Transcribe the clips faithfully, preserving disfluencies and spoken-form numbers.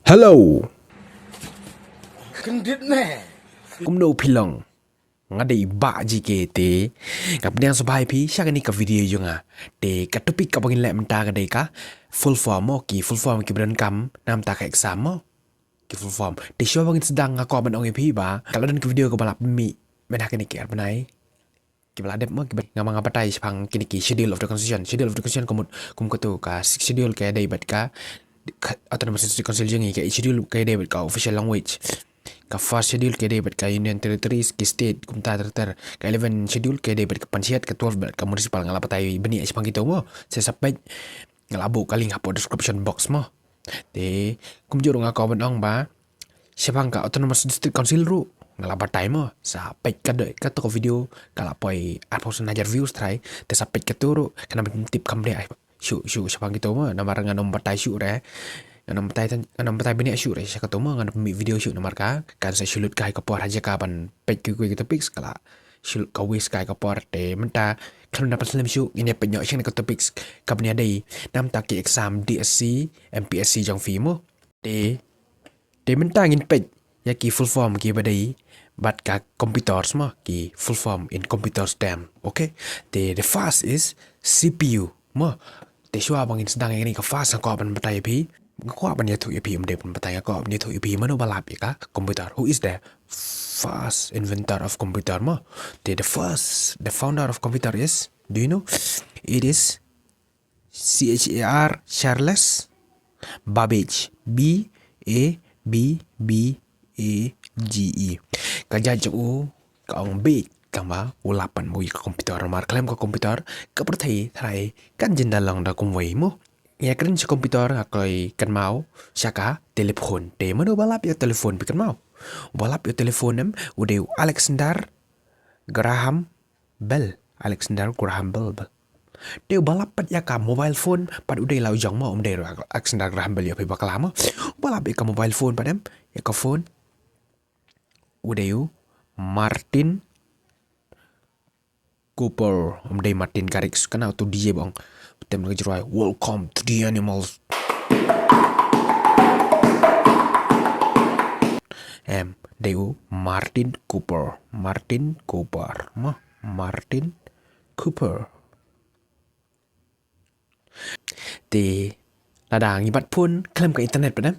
Hello. Khyndiat ne. Kumno phi long? Nga dei Bah G K te. Nga pdiang sngewbha ïa phi sha kane ka video jong nga. Te ka topic kaba ngin leh mynta ka dei ka full form mo, ki full form kiba donkam namar ka exam mo. Ki full form. Te shuwa ba ngin sdang nga kwah ban ong ïa phi ba ka la don ka video kaba la pynmih mynta kine ki ar bnai. Kiba la dep mo, kiba nga ma nga batai shaphang kine ki schedule of the constitution. Schedule of the constitution ka mut kum katu, ka sixth schedule ka dei bad ka, ka autonomous district council jong ngi, ka eighth schedule ka dei bad ka official language. Ka first schedule ka dei bad ka union territories, ki state, kumta ter ter. Ka eleventh schedule ka dei bad ka panchayat, ka twelve bad ka municipal. Nga la batai bniah shaphang kito mo. Sa sa peit, nga la buh ka link hapoh description box mo. Te kumjuh ruh nga kwah ban ong ba shaphang ka autonomous district council ruh nga la batai mo. Sa peit ka dei, kato ka video ka la poi arphew san hajar views trai. Te sa peit kato ruh, kan nang pyntip kham bniah shuh shuh shaphang kito mo. Namar ngan ym batai shuh re. Ngan ym batai tan, ngan ym batai bniah shuh re sha kato mo. Ngan ym mih video shuh namar ka kan sa shu lut kai ka por ha jaka ban peit kiwei ki topics, ka la shu lut, ka waste kai ka por. Te mynta khlem da pynslem shuh, ngin ïa peit noh sha kane ka topics kaba ïadei namar ki exam D S C, M P S C jong phi mo. Te, te mynta ngin peit ïa ki full form kiba dei bad ka computers mo, ki full form in computers term. Okay? Te the first is C P U mo. Te shuwa ba ngin sdang ïa kane ka first, nga kwah ban batai ïa phi, nga kwah ban ïathuh ïa phi, ym dei ban batai, nga kwah ban ïathuh ïa phi mano ba lap ïa ka computer. Who is the first inventor of computer mo? Te the first, the founder of computer is, do you know? It is C H A R, Charles Babbage. B A B B A G E. Ka jait jong u ka ong Babbage, kaba u lap ban bud ïa ka computer, namar khlem ka computer ka pyrthei trai kan jin da long da kumwei mo. Ïa kren sha computer nga khlem kynmaw sha ka telephone. Te mano ba lap ïa telephone, phi kynmaw? Ba lap ïa telephone em, u dei u Alexander Graham Bell. Alexander Graham Bell, Bell. Te uba lap pat ïa ka mobile phone pat u dei la u jong mo, um dei ruh Alexander Graham Bell, ïoh phi bakla mo. Uba lap ïa ka mobile phone pat em, ïa ka phone, u dei u Martin Cooper, um dei Martin Garrix. Kane uto D J ba ong, tem ka jroi, "Welcome to the animals." Em, dei u Martin Cooper. Martin Cooper mo. Martin Cooper. Te lada ngi bat phone khlem ka internet pat em,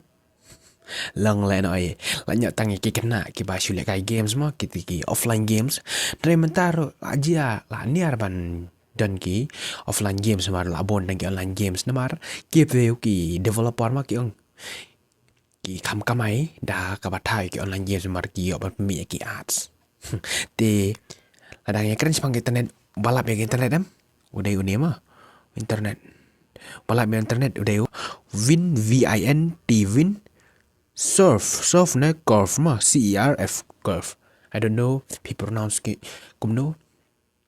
long lehnoh ei. La ñiah tang ïa ki khynnah kiba shu lehkai games mo, ki, ki offline games. Hynrei mynta ruh la jia, la niar ban don ki offline games namar la bun tang ki online games namar ki, ki developer mo ki ong ki kham kamai da kaba thaw ïa ki online games namar ki ïoh ban pynmih ïa ki ads. Te lada ngi kren shaphang internet, ba lap ïa internet em, u dei une mo. Internet. Ba lap ïa internet u dei u Vin, V I N T, Vin Cerf, Cerf ne Cerf mo, C E R F, Cerf. I don't know phi pronounce ki kumno.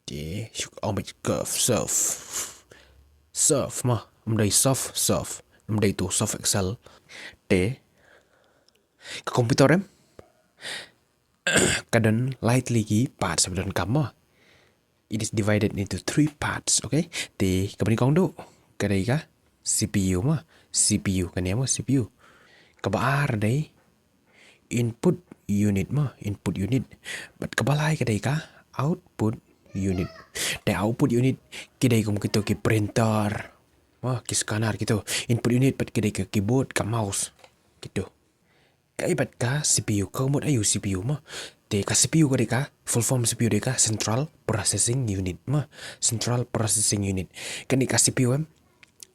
Te shu ong beit Cerf, Cerf. Cerf mo, um dei Surf, Surf. Um dei tu Surf Excel. Te ka computer em, ka don lai tylli ki parts ba donkam mo. It is divided into three parts, okay? Te kaba nyngkong duh ka dei ka C P U mo, C P U, kane mo C P U. Kaba ar dei input unit mo, input unit. Bad kaba lai ka dei ka output unit. Te output unit ki dei kum kito ki printer mo, ki scanner kito. Input unit pat ki dei ka keyboard, ka mouse kito. Kaei pat ka C P U, ka mut aïu C P U mo? Te ka C P U ka dei ka, full form C P U dei ka Central Processing Unit mo. Central Processing Unit. Kane ka C P U em,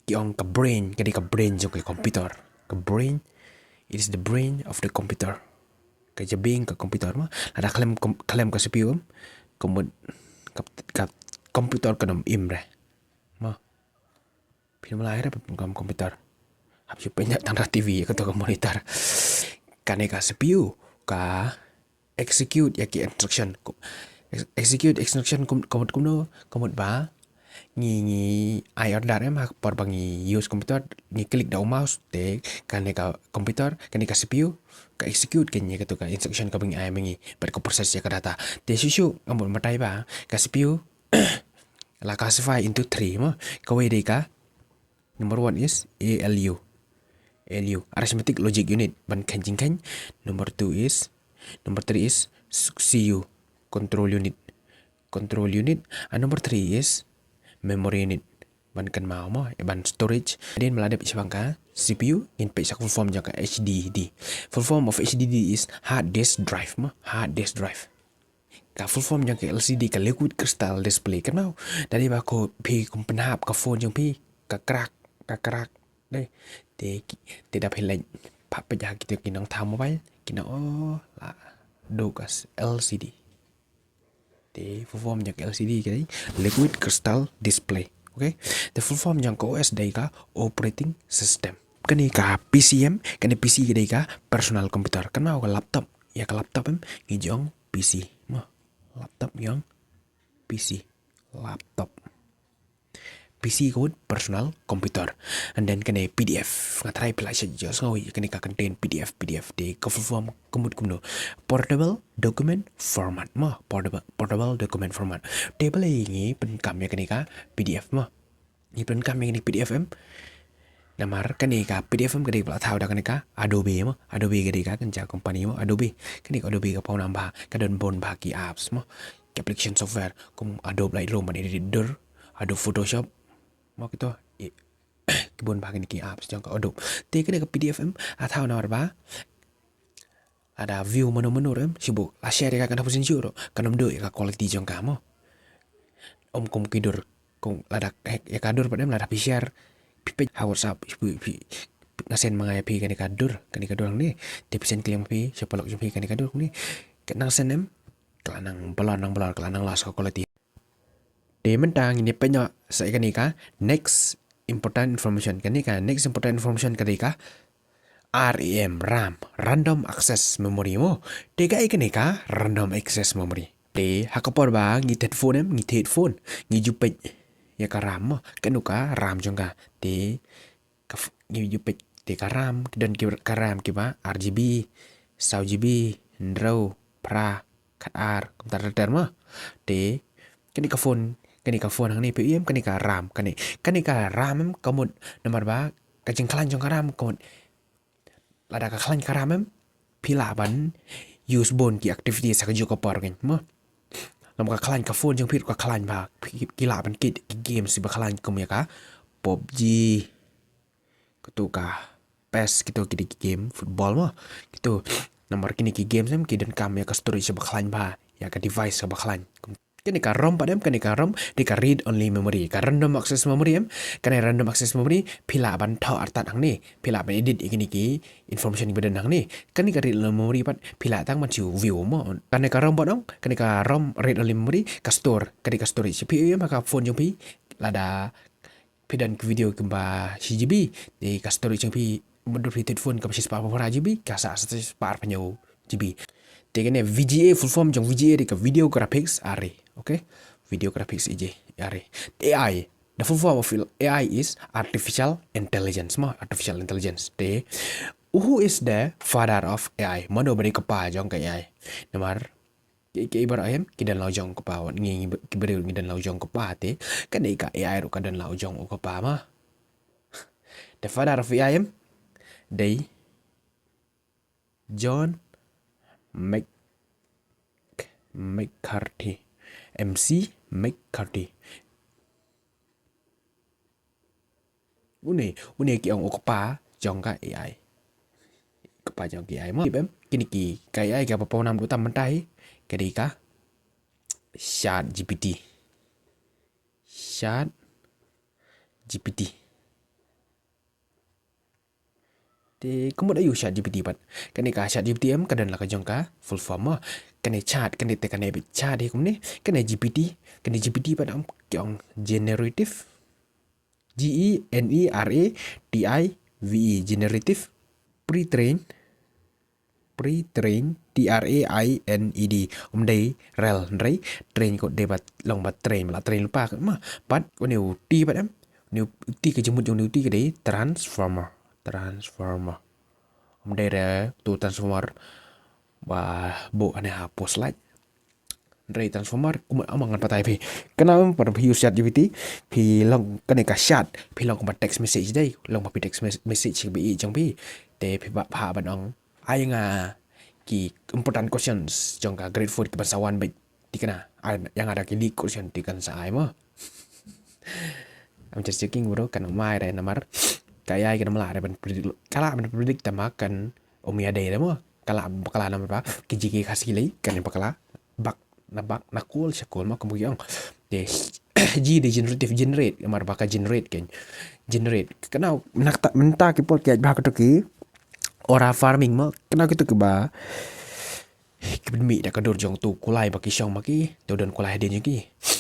ki ong ka brain, ka dei ka brain jong ka computer. Ka brain, it is the brain of the computer. Ka jabieng ka computer mo. Lada khlem, khlem ka C P U em, ka mut ka, ka computer kan ym im re mo. Phi ym lah re ban pyndonkam computer. Hap shu pynjah tang da T V, kato ka monitor. Kane ka C P U ka execute ïa ki instruction. Execute instruction kum, ka mut kumno, ka mut ba ngi, ngi ai order em, ha ka por ba ngi use computer, ngi click da u mouse, te kane ka computer, kane ka C P U ka execute kane, kato ka instruction kaba ngi ai ma ngi, bad ka process ïa ka data. Te shuh shuh nga mut batai ba ka C P U la classify into three mo. Kawei dei ka, number one is A L U. L U, arithmetic logic unit, ban khein jingkhein. Number two is, number three is C U, control unit, control unit. And number three is memory unit, ban kynmaw mo, ban storage. Hadien ba la dep shaphang ka C P U, ngin peit sa ka full form jong ka H D D. Full form of H D D is hard disk drive mo, hard disk drive. Ka full form jong ka L C D ka liquid crystal display. Kynmaw, da dei ba ko phi kum pynhap ka phone jong phi, ka crack, ka crack. Dei, te ki, te da phi leh, pha peit ha kito ki nongthaw mobile, ki nang, oh, la duh ka L C D. Te full form jong ka L C D ka dei liquid crystal display. Okay? Te full form jong ka O S dei ka operating system. Kane ka P C em, kane P C ka dei ka personal computer. Kane ka laptop, ïa ka laptop em, ngi ong P C. Mo, laptop ngi ong P C, laptop. P C ka mut personal computer. And then kane P D F. Nga try phi lah shah ïohsngew ïa kane ka content P D F, P D F. Te ka full form ka mut kumno? Portable document format mo. Portable, portable document format. Te balei ngi pyndonkam ïa kane ka P D F mo. Ngi pyndonkam ïa kane P D F em. Namar kane ka P D F em ka dei ba la thaw da kane ka Adobe mo. Adobe ka dei ka kynja company mo. Adobe. Kane ka Adobe ka pawnam bha, ka don bun bha ki apps mo. Ki application software kum Adobe Lightroom ban edit dur, Adobe Photoshop. Mo kito, eh, ki bun bha kine ki apps jong ka Adobe. Te kane ka P D F em, la thaw namar ba lada view mano mano ruh em, shibun la share ïa ka kan hapus shuh ruh, kan ym duh ïa ka quality jong ka mo. Ym kum ki dur, kum lada hack ïa ka dur pat em, lada phi share, phi peit ha WhatsApp, phi, phi, phi, nga send ma nga ïa phi kane ka dur, kane ka dur hangne. Te phi send kylliang ma phi, sha paralok jong phi kane ka dur hangne. Ka nang send em, ka la nang blur, nang blur, ka la nang loss ka quality. Te mynta ngin ïa peit noh sa ïa kane ka next important information. Kane ka next important information ka dei ka RAM, RAM, random access memory mo. Te kaei kane ka random access memory? Te ha ka por ba ngi thied phone em, ngi thied phone, ngi ju peit ïa ka RAM mo. Kano ka RAM jong ka? Te ka f-, ngi ju peit te ka RAM, ki don ki ka RAM kiba ar GB, saw GB, hynriew, phra, khatar, kumta ter ter mo. Te kane ka phone, kane ka phone hangne phi ïohi em, kane ka RAM, kane, kane ka RAM em ka mut namar ba ka jingkhlaiñ jong ka RAM ka mut lada ka khlaiñ ka RAM em, phi lah ban use bun ki activity ha kajuh ka por kein mo. Lada ka khlaiñ ka phone jong phi ruh ka khlaiñ bha, phi, phi lah ban kit ki games ba khlaiñ kum ïa ka PUBG, kito ka PES, kito ki dei ki game football mo. Kito namar kine ki games em ki donkam ïa ka storage ba khlaiñ bha, ïa ka device ba khlaiñ. Kane ka ROM pat em, kane ka ROM dei ka read only memory, ka random access memory em. Kane random access memory phi lah ban thoh artat hangne, phi lah ban edit ïa kine ki information ba don hangne. Kane ka read only memory pat phi lah tang ban shu view mo. Kane ka ROM pat ong, kane ka ROM read only memory ka store, kane ka storage. Phi ïohi em ha ka phone jong phi, lada phi don ki video kumba shi GB, te ka storage jong phi, mutdur phi thied phone kaba shispah arphew phra GB, ka sah sa shispah arphew hynñiew GB. Te kane VGA, full form jong VGA dei ka video graphics array. Okay? Video graphics array. AI. The full form of AI is artificial intelligence mo, artificial intelligence. Te, who is the father of AI? Mano ba dei ka pa jong ka AI? Namar ki, ki baroh em ki don la u jong u kpa, wat ngi, ngi ki briew ngi don la u jong u kpa te. Kane ka AI ruh ka don la u jong u kpa mo. The father of AI em dei John Mc-, McCarthy. M C McCarthy. Une, une ki ong u kpa jong ka AI. Kpa jong ka AI mo. Tip em, kine ki, ka AI kaba pawnam duh tam mynta hi ka dei ka Chat GPT. Chat GPT. Te ka mut aïu Chat GPT pat? Kane ka Chat GPT em ka don la ka jong ka full form mo. Kane chat, kane te kane beit chat hi kumne. Kane GPT, kane GPT pat em ki ong generative. G E N E R A T I V E, generative. Pre-train, pre-train, T R A I N E D. Ym dei rel, hynrei train ka dei ba long ba train, ba la train lypa mo. Bad une u T pat em, une u T, ka jingmut jong une u T ka dei transformer, transformer. Ym dei re uto u transformer ba buh hangne ha post light. Hynrei transformer kumno, ym ngan batai phi. Kane pat phi use ChatGPT, phi long kane ka chat, phi long kumba text message dei, long ba phi text mes- message ba i jong phi. Te phi ba pha ban ong, ai nga ki important questions jong ka grade four ki ban sa wan bad te kane, ai ïa nga da ki leak question te kan sa ai mo. I'm just joking bro, kan mai re namar ka ai kan mala re ban predict, ka lah ban predict tang ba kan ym ïa dei re mo. Ka lah bakla namar ba ki jingki Khasi lei kan bakla bak na bak na kol sha kol ma kum ki ong. Te ji de generative, generate namar ba ka generate kan generate. Kane mynta, mynta ki por ki ai ba ka to ki aura farming mo, kane ki to ki ba ki pynmih da ka dur jong tu kulai ba ki shong ma ki, tu don kulai hadien jong ki.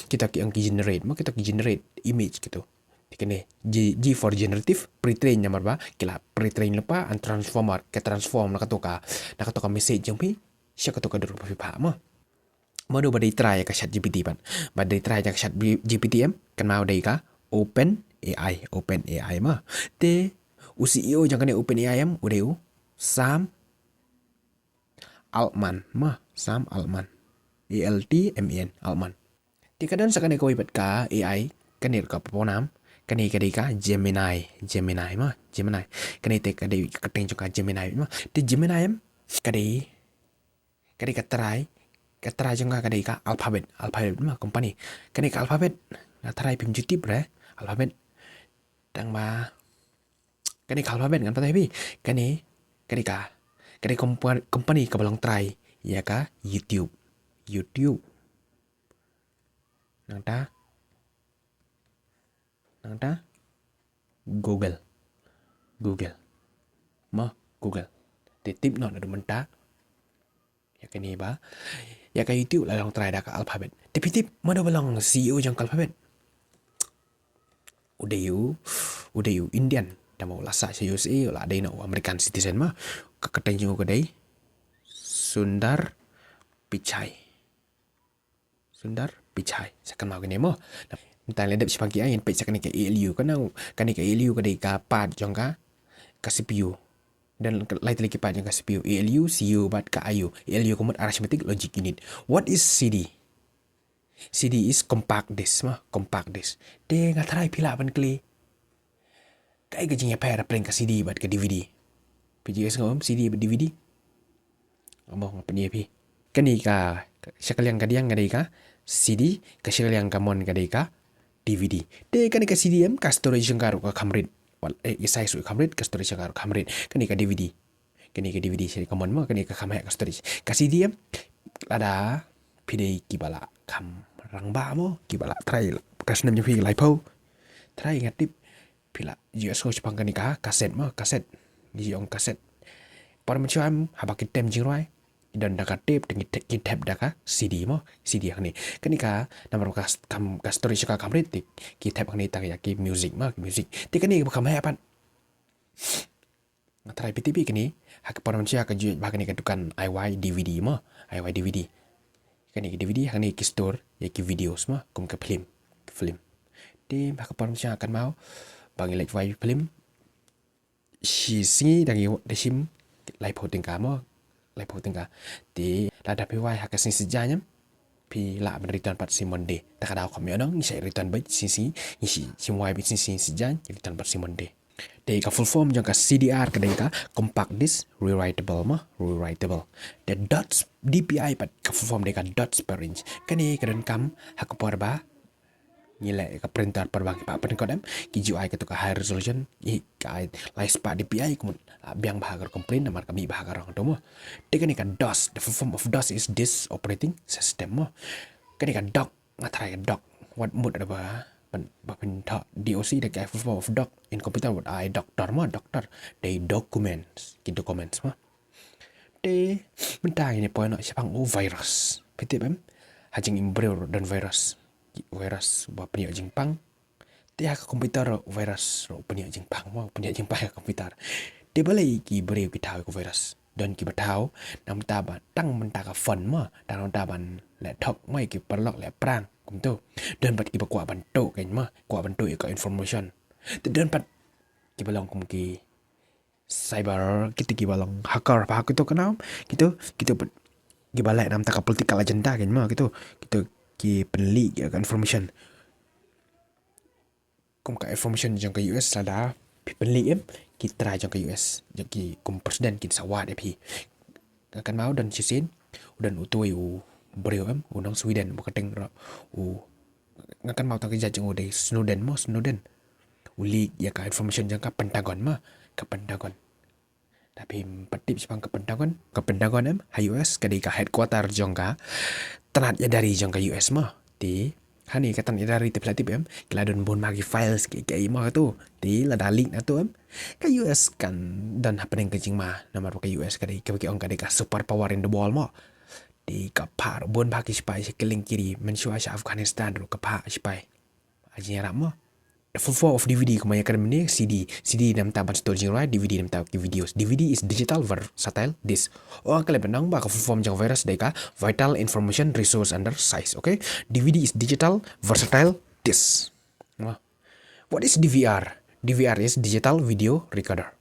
Kita ki ong ki generate mo, kita ki generate image kito. Te kane G, G for generative, pre-train namar ba ki la pre-train lypa, and transformer, ka transform na kato ka, na kato ka message jong phi sha kato ka dur ba phi phah mo. Mano ba dei trai ka ChatGPT pat? Ba dei trai ka ChatGPT em, kynmaw dei ka OpenAI, OpenAI mo. Te u C E O jong kane OpenAI em u dei u Sam Altman mo, Sam Altman. A L T M A N, Altman. Te ka don sa kane kawei pat ka A I, kane ka pawnam, kane ka dei ka Gemini, Gemini mo, Gemini. Kane te ka dei ka kyrteng jong ka Gemini mo. Te Gemini em, ka dei, ka dei ka trai, ka trai jong ka ka dei ka Alphabet, Alphabet mo company. Kane ka Alphabet, nga trai phim ju tip re, Alphabet. Tang ba kane ka Alphabet ngan batai phi. Kane, kane ka, kane kompa-, company kaba long trai ïa ka YouTube. YouTube. Nangta, nangta Google. Google. Mo, Google. Te tip noh naduh mynta. Ïa kane ba, ïa ka YouTube la long trai da ka Alphabet. Te phi tip mano ba long C E O jong ka Alphabet? U dei u, u dei u Indian. Tang ba u la sah sha U S A, u la dei noh u American citizen mo. Ka kyrteng jong u ka dei Sundar Pichai. Sundar Pichai. Sa kynmaw kane mo. Mynta lada dep shaphang ki A I, ngin peit sa kane ka A L U. Kane, kane ka A L U ka dei ka part jong ka, ka C P U. Don lai tylli ki part jong ka C P U. A L U, C U bad ka I U. A L U ka mut arithmetic logic unit. What is C D? C D is compact disc mo, compact disc. Te nga trai phi lah ban kylli, kaei ka jingïapher hapdeng ka C D bad ka D V D? Phi ju ïohsngew em C D bad D V D? Amo nga pyni ïa phi. Kane ka, sha ka liang ka diang ka dei ka C D, ka sha ka liang ka mon ka dei ka D V D. Te kane ka C D em ka storage jong ka ruh ka kham rit. Wat, eh, i size ruh kham rit, ka storage jong ka ruh kham rit. Kane ka D V D. Kane ka D V D sha ka mon mo, kane ka kham heh ka storage. Ka C D em, lada phi dei kiba la kham rangbah mo, kiba la trai, ka snem jong phi laiphew. Trai nga tip phi la ju ïohsngew shaphang kane ka cassette mo, cassette. Ngi ju ong cassette. Por mynshuwa em haba ki tem jingrwai, ki don da ka tape, te ki te-, ki thep da ka C D mo, C D hangne. Kane ka namar ka s-, kam, ka storage ka kham rit te ki thep hangne tang ïa ki music mo, ki music. Te kane ka kham heh pat. Nga trai phi tip ïa kane, ha ka por mynshuwa ka ju ïoh ba kane ka dukan I Y D V D mo, I Y D V D. Kane ka D V D hangne ki store ïa ki videos mo, kum ka film, ka film. Te ha ka por mynshuwa kynmaw ba ngi leit wai film shi sngi da ngi da shim laiphew tyngka mo, laiphew tyngka. Te lada phi wai ha ka sngi Saitjaiñ em, phi lah ban return pat shi Monday. Te ka daw kam ïoh nong, ngi sa return beit shi sngi, ngi shi, shim wai beit shi sngi Saitjaiñ, return pat shi Monday. Te ka full form jong ka C D R ka dei ka compact disc rewritable mo, rewritable. Te dots D P I pat ka full form dei ka dots per inch. Kane ka donkam ha ka por ba ngi leh ka printer, por ba ngi phah print kot em, ki ju ai kato ka high resolution, i ka ai lai spah D P I, kumno, ah, biang bha ka rukom print namar ka mih bha ka rong to mo. Te kane ka DOS, the full form of DOS is disk operating system mo. Kane ka dock, nga tharai ka dock, wat mut da ba, ban, ba pynthoh D O C da ka full form of doc in computer, wat ai doctor mo, doctor. Dei documents, ki documents mo. Te mynta ngin ïa poi noh shaphang u virus. Phi tip em? Ha jingim briew ruh don virus. Ki virus ba pynïoh jingpang. Te ha ka computer ruh virus ruh pynïoh jingpang mo, pynïoh jingpang ha ka computer. Te balei ki briew ki thaw ïa ka virus? Don kiba thaw namar ba tang mynta ka phone mo, tang mynta ban leh thok mo, ki paralok leh prank kumto. Don pat kiba kwah ban tuh kein mo, kwah ban tuh ïa ka information. Te don pat kiba long kum ki cyber, kito kiba long hacker, ba kito ka nam, kito, kito pat kiba leh namar ka political agenda kein mo, kito, kito ki pynleak ïa ka information. Kum ka information jong ka U S lada phi pynleak em, ki trai jong ka U S, jong ki kum president kin sa wad ïa phi. Nga kynmaw don shisien, u don utei u briew em, u nong Sweden, u kyrteng ruh, u, nga kynmaw tang ka jait jong u dei Snowden mo, Snowden. U leak ïa ka information jong ka Pentagon mo, ka Pentagon. Lada phim pat tip shaphang ka Pentagon, ka Pentagon em, ha U S ka dei ka headquarter jong ka tnat ïada ri jong ka U S mo. Te hangne ka tnat ïada ri te phi la tip em, ki la don bun bha ki files ki, ki mo tu. Te lada leak na tu em, ka U S kan don hapdeng ka jingma, namar ba ka U S ka dei, kaba ki ong ka dei ka super power in the world mo. Te ka phah bun bha ki sipai sha kylleng ki ri, mynshuwa sha Afghanistan ruh ka phah sipai. Ha jingïarap mo. The full form of D V D kumba ïakren mynne, C D. C D namar ban store jingrwai, D V D namar ki videos. D V D is digital versatile disc. Ong ka leh ban ong ba ka full form jong virus dei ka vital information resource under siege, okay? D V D is digital versatile disc. Mo. What is D V R? D V R is digital video recorder.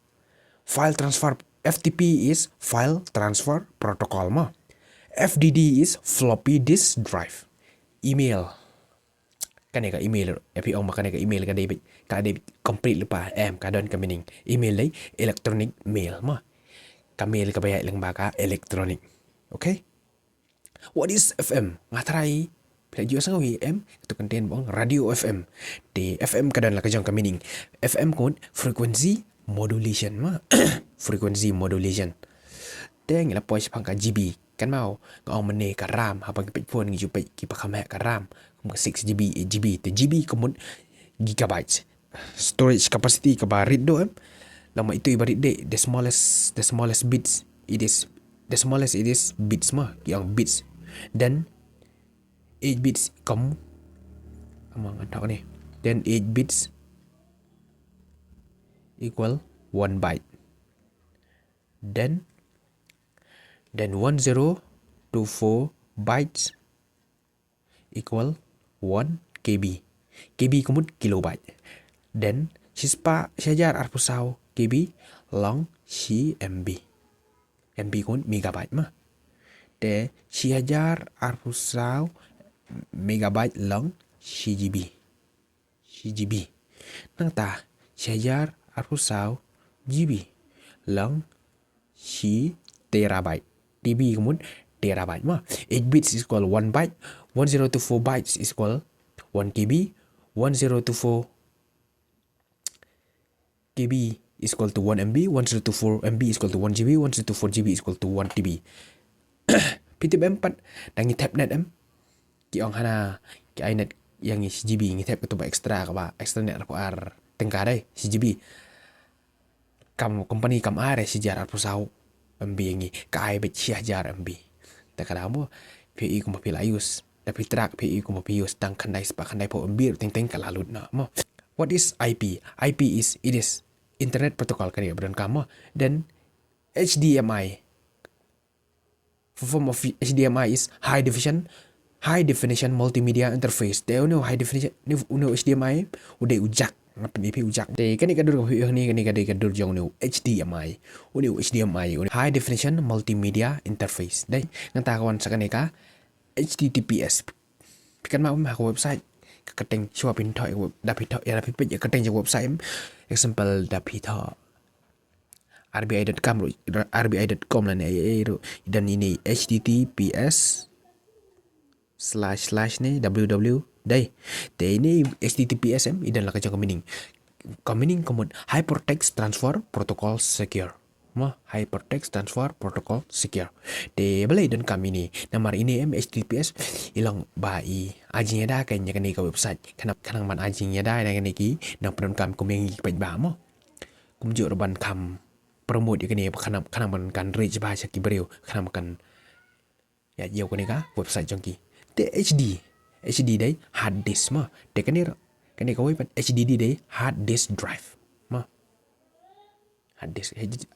File transfer, F T P is file transfer protocol mo. F D D is floppy disk drive. Email. Kane ka email, ïa phi ong ba kane ka email ka dei beit, ka dei beit complete lypa, em, ka don ka meaning. Email dei electronic mail mo. Ka mail kaba ïaid lyngba ka electronic. Okay? What is F M? Nga tharai phi la ju sngew hi em, katu ka ktien ba ong radio F M. Te F M ka don la ka jong ka meaning. F M ka mut frequency modulation mo. Frequency modulation. Te ngi la poi shaphang ka G B. Kynmaw, nga ong mynne ka RAM, haba ngi peit phone ngi ju peit kiba kham heh ka RAM. Kum ka six G B, eight G B, te G B ka mut gigabytes. Storage capacity kaba rit duh em. Lada ïa itu iba rit dei, the smallest, the smallest bits, it is, the smallest it is bits mo, ki ong bits. Then eight bits kum, amang antok ni. Then eight bits equal one byte. Then, then one zero two four bytes equal one K B. K B ka mut kilobyte. Then, shispah, shi hajar arphew saw K B long shi M B. M B ka mut megabyte mo. Te shi hajar arphew saw megabyte long shi G B. Shi G B. Nangta, shi hajar arphew saw G B long shi terabyte. T B ka mut terabyte mo. Eight bits is equal one byte. One zero two four bytes is equal one K B. One zero two four K B is equal to one M B. One zero two four M B is equal to one G B. One zero two four G B is equal to one T B. Phi tip em pat, lada ngi thep net em, ki ong hana, ki ai net ïa ngi shi G B, ngi thep katu ba extra, kaba extra net arphew ar tyngka dei, shi G B. Kam company kam ai re shi hajar arphew saw M B ïa ngi, ka ai beit shi hajar M B. Te ka daw mo, phi ïohi kumba phi la use. Lada phi track phi ïohi kumba phi use tang khyndai spah khyndai phew M B ruh teng teng ka la lut noh mo. What is I P? I P is, it is Internet Protocol, kane ba donkam mo. Then H D M I. Full form of H D M I is high definition, high definition multimedia interface. Te une u high definition, une u, une u H D M I u dei u jack. Nga pyni ïa phi u jack. Te kane ka dur kaba phi ïohi hangne, kane ka dei ka dur jong une u H D M I. Une u H D M I, une u high definition multimedia interface. Dei, nangta ka wan sa kane ka H T T P S. Phi kynmaw em ha ka website, ka kyrteng, shuwa phin thoh ïa ka web-, lada phi thoh, ïa lada phi peit ïa ka kyrteng jong ka website em. Example, lada phi thoh R B I dot com ruh, R B I dot com lane ei ei ruh, don ine H T T P S slash slash ne W W W dei. Te ine H T T P S em, i don la ka jong ka meaning. Ka meaning ka mut Hypertext Transfer Protocol Secure. Mo, Hypertext Transfer Protocol Secure. Te balei i donkam ine? Namar ine em, H T T P S i long ba i ai jingïada kein ïa kane ka website. Khnang, khnang ban ai jingïada ïa kine ki nongpyndonkam kum ïa ngi ki paidbah mo. Kumjuh ruh ban kham promote ïa kane, khnang, khnang ban kan reach bha sha ki briew, khnang ban kan ïa ïoh kane ka website jong ki. Te H D, H D dei hard disk mo. Te kane ruh, kane kawei pat, H D D dei hard disk drive mo. Hard disk, H D D.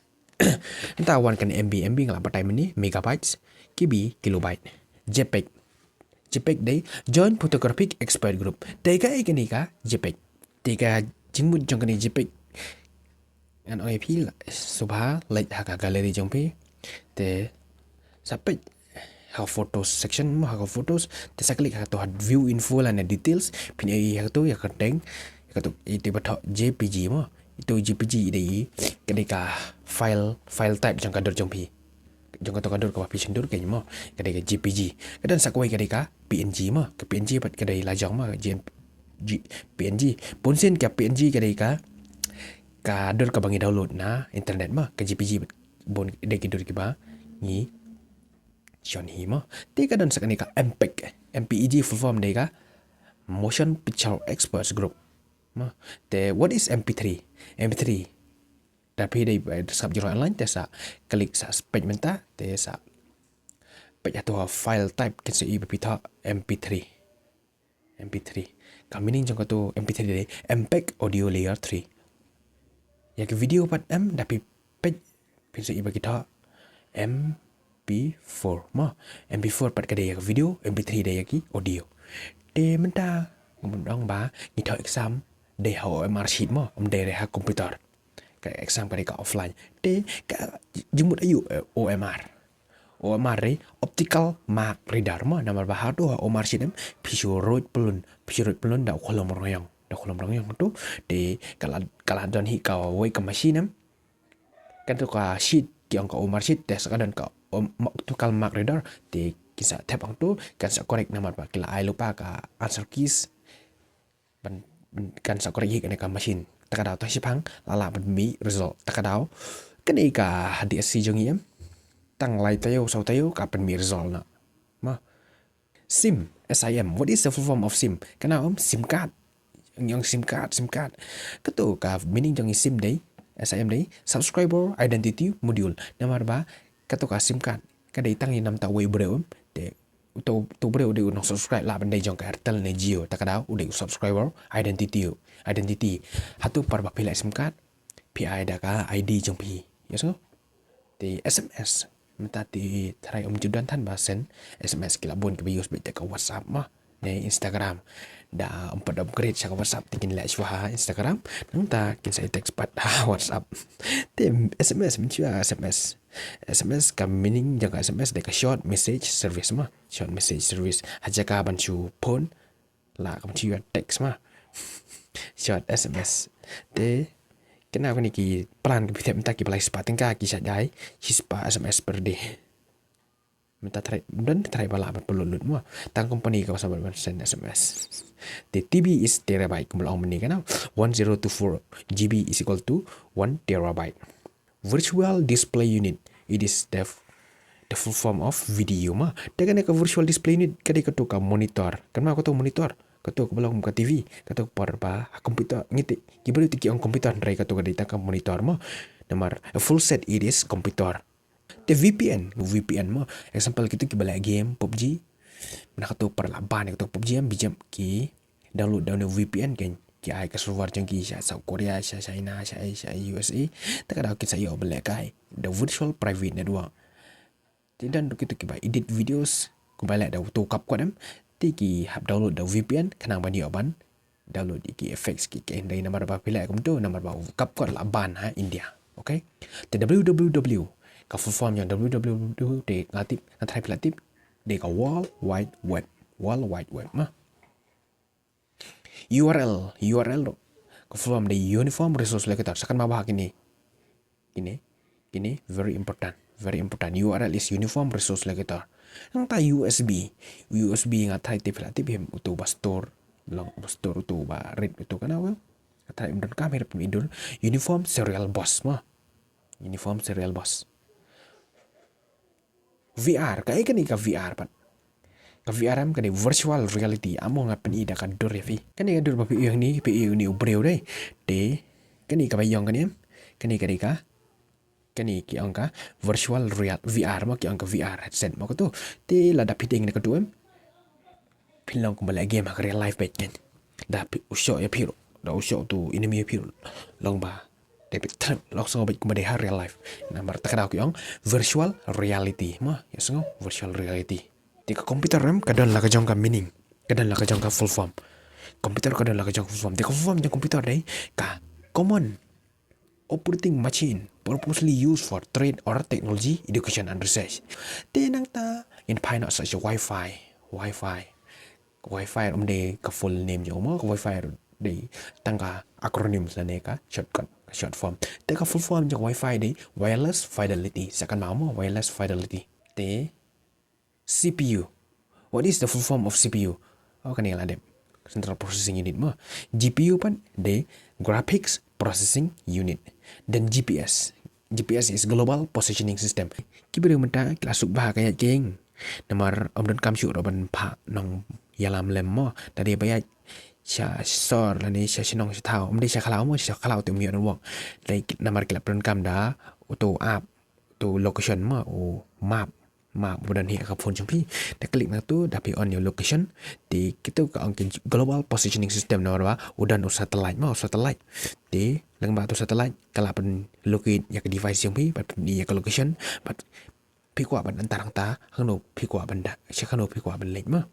Nangta wan kane M B, M B nga la batai mynne, megabytes, K B, kilobyte. JPEG, JPEG dei Joint Photographic Expert Group. Te kaei kane ka JPEG? Te ka jingmut jong kane JPEG, ngan ong ïa phi la, sngewbha leit ha ka gallery jong phi. Te sa peit ka photos section mo, ha ka photos, te sa click ha kato ha view info lane details, phin ïohi ha kato ïa ka kyrteng, ha kato ïa kata ba thoh J P G mo. Ito J P G i dei, ka dei ka file, file type jong ka dur jong phi. Jong kato ka dur kaba phi shon dur kein mo, ka dei ka J P G. Ka don sa kawei ka dei ka P N G mo, ka P N G pat ka dei la jong mo, J N G, P N G. Bun sien ka P N G ka dei ka, ka dur kaba ngi download na internet mo, ka J P G pat bun dei ki dur kiba ngi shon hi mo. Te ka don sa kane ka M peg, M P E G full form dei ka Motion Picture Experts Group mo. Te what is M P three? M P three, da phi dei, eh, sngap jrong online te sa click sa peit mynta, te sa peit hato ha file type kin sa ïohi ba phi thoh M P three. M P three. Ka meaning jong kato M P three dei M peg audio layer three. Ïa ki video pat em, da phi peit phin sa ïohi ba ki thoh M P four mo. M P four pat ka dei ïa ki video, M P three dei ïa ki audio. Te mynta ngam dang ba ngi thoh exam dei ha O M R sheet mo, ym dei re ha computer. Ka exam ka dei ka offline. Te ka jingmut aïu, eh, O M R? O M R re optical mark reader mo, namar ba hato ha O M R sheet em, phi shu ruid pyllun, phi shu ruid pyllun da u khlem rong ïong, da u khlem rong ïong to. Te ka la, ka la don hi kawei ka machine em, kato ka sheet ki ong ka O M R sheet, te sa ka don ka om-, ma-, optical mark reader, te ki sa thep hangto, kan sa correct namar ba ki la ai lypa ka answer keys. Ban, ban kan sa correct hi kane ka machine. Ta ka daw ta shipang la lah ban mih result. Ta ka daw kane ka D S C jong ngi em, tang lai taïew saw taïew ka pynmih result na. Ma. SIM, S I M. What is the full form of SIM? Kane em SIM card. Ngi ong SIM card, SIM card. Kato ka meaning jong ngi SIM dei, S I M dei Subscriber Identity Module. Namar ba kato ka SIM card ka dei tang ïa namta uwei u briew em. Te uto, uto u briew u dei u nong subscribe lah ban dei jong ka Airtel ne Jio, ta ka daw u dei u subscriber identity, identity. Hato por ba phi leh SIM card, phi ai da ka I D jong phi. Yes, no? Te S M S, mynta te tharai ym ju don than ba send S M S, ki la bun kiba use beit te ka WhatsApp ma, ne Instagram. Da ym pat upgrade sha ka WhatsApp te kin leh shuwa ha Instagram, nangta kin sa ïa text pat ha WhatsApp. Te S M S, mynshuwa S M S. S M S, ka meaning jong ka S M S dei ka short message service ma. Short message service. Ha jaka ban shu phone, la ka ban shu ïa text ma. Short S M S. Te kane, kane ki plan ka phi thep mynta kiba lai spah tyngka ki sa dei shispah S M S per day. Mynta tharai, don tharai ba lah ban pynlut lut mo. Tang company kaba sngewbha ban send S M S. Te T B is terabyte, kumba la ong mynne kane. One zero two four G B is equal to one terabyte. Virtual display unit, it is the f-, the full form of video ma. Te kane ka virtual display unit ka dei kato ka monitor. Kane ma kato monitor, kato kaba long ka T V, kato por ba ha computer ngi te, ki briew te ki ong computer, hynrei kato ka dei tang ka monitor ma. Namar a full set it is computer. Te V P N, V P N mo. Example, kito kiba leh game PUBG. Mynta kato por la ban kato PUBG em, bad ki download da une V P N kein. Ki ai ka server jong ki sha South Korea, sha China, sha, sha U S A. Ta ka daw kin sa ïoh ban lehkai da virtual private network. Te don ruh kito kiba edit videos, kumba leh da uto u CapCut em. Te ki hap download da V P N khnang ban ïoh ban download ïa ki effects ki, ki hynrei namar ba phi leh kumto, namar ba u CapCut la ban ha India. Okay? Te W W W, ka full form jong W W W te nga tip, nga tharai phi la tip, dei ka World Wide Web. World Wide Web ma. U R L, U R L ruh ka full form dei Uniform Resource Locator. Sa kynmaw bha kine. Kine, kine very important, very important. U R L is Uniform Resource Locator. Nangta U S B, U S B nga tharai te phi la tip hi em, uto ba store, long ba store uto ba read uto kane, well, nga tharai ym donkam hi ruh, pynmih dur. Uniform Serial Bus ma. Uniform Serial Bus. V R, kaei kane ka V R pat? Ka V R em ka dei virtual reality. Amo nga pyni da ka dur ïa phi. Kane ka dur ba phi ïohi hangne, phi ïohi une u briew dei. Te kane kaba ïong kane em, kane ka dei ka, kane ki ong ka virtual real, V R mo, ki ong ka V R headset mo kato. Te lada phi deng ne kato em, phin long kumba leh game ha ka real life beit kein. Da phi, u shoh ïa phi ruh, da u shoh uto enemy ïa phi ruh, long ba dei beit trap, long sngewbha beit kumba dei ha real life. Namar ta ka daw ki ong virtual reality ma, ïa sngew virtual reality. Te ka computer em ka don la ka jong ka meaning, ka don la ka jong ka full form. Computer ka don la ka jong ka full form. Te ka full form jong computer dei ka common operating machine purposely used for trade or technology, education and research. Te nangta ngin phai noh sa sha Wi-Fi. Wi-Fi. Wi-Fi um dei ka full name jong u mo, ka Wi-Fi ruh dei tang ka acronym lane ka shortcut, short form. Te ka full form jong Wi-Fi dei wireless fidelity. Sa kynmaw mo, wireless fidelity. Te C P U. What is the full form of C P U? Oh, kane la dep. Central Processing Unit mo. G P U pat dei graphics processing unit. Then G P S. G P S is global positioning system. Ki briew mynta ki la suk bha ka ïaid ka ïeng. Namar ym donkam shuh ruh ban phah nongïalam lem mo. Te dei ba ïaid sha sor lane sha shnong sha thaw. Ym dei sha khlaw mo, sha khlaw te ym ïoh network. Te namar ki la pyndonkam da uto u app, uto u location mo, u map. Map ba don ha ka phone jong phi. Te click na tu, da phi on ïa u location. Te kito ka ong ki global positioning system, namar ba u don u satellite mo, u satellite. Te lyngba uto u satellite ka la pynlocate ïa ka device jong phi, bad pyn-i ïa ka location, bad phi kwah ban ïaid tang hangta, hangno phi kwah ban da, sha hangno phi kwah ban leit mo.